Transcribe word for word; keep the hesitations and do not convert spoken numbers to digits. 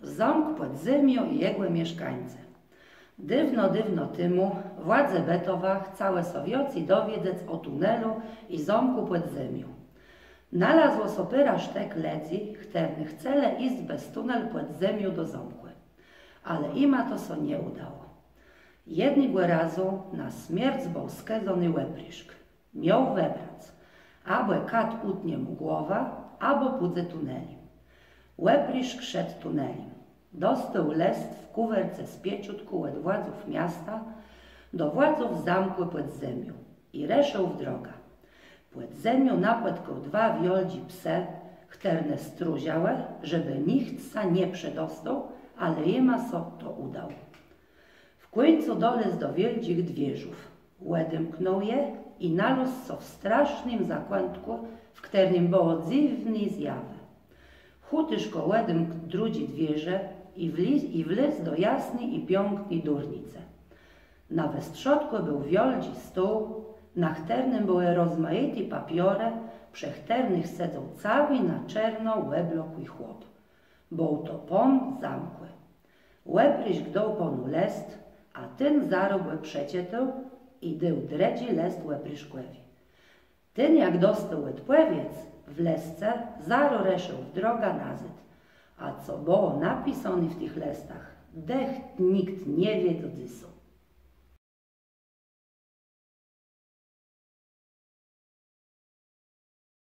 Zómk pòd zemią i jegò mieszkańce. Dôwno, dôwno temù władze Bëtowa chcałë sã wiãcy dowiedzec ò tunelu i zómkù pòd zemią. Nalazło sã pôrã sztëk lëdzy, chtërny chcelë jic bez tunel pòd zemią do zómkù. Ale jima to sã nie ùdało. Jednégò razu na smierc béł skôzóny òprëszk. Miôł wëbrac: abò kat ùtnie mù głowã, abò pùdze tunelim. Òprëszk szedł tunelim. Dostôł lëst w kùwerce z pieczutkã òd władzów miasta do władzów zómkù pòd zemią i rësził w drogã. Pòd zemią napòtkôł dwa wiôldżé psë, chtërne strôżałë, żebë nicht sã nie przedostôł, ale jima sã to ùdało. W kùńcu dolôzł do wiôldżich dwiérzów. Òdemknął je i nalôzł sã w strasznym zakątkù, w chtërnym bëło dzywné zjawë. Chùtuszkò òdemkł drëdżé dwiérze i wlôzł, i wlôzł do jasny i piãkny dôrnicë. Na westrzódkù béł wiôldżi stół, na chtërnym bëłë rozmajité papiorë, przë chtërnëch sedzôł całi na czôrno òblokłi chłop. Béł to pón zómkù. Òprëszk dôł pónu lëst, a ten zarô gò przeczëtôł i dôł drëdżi lëst òprëszkòwi. Ten, jak dostôł òdpòwiédz w lësce, zarô rësził w drogã nazôd. A co bëło napisóné w tëch lëstach, dëcht nicht nie wié do dzysô.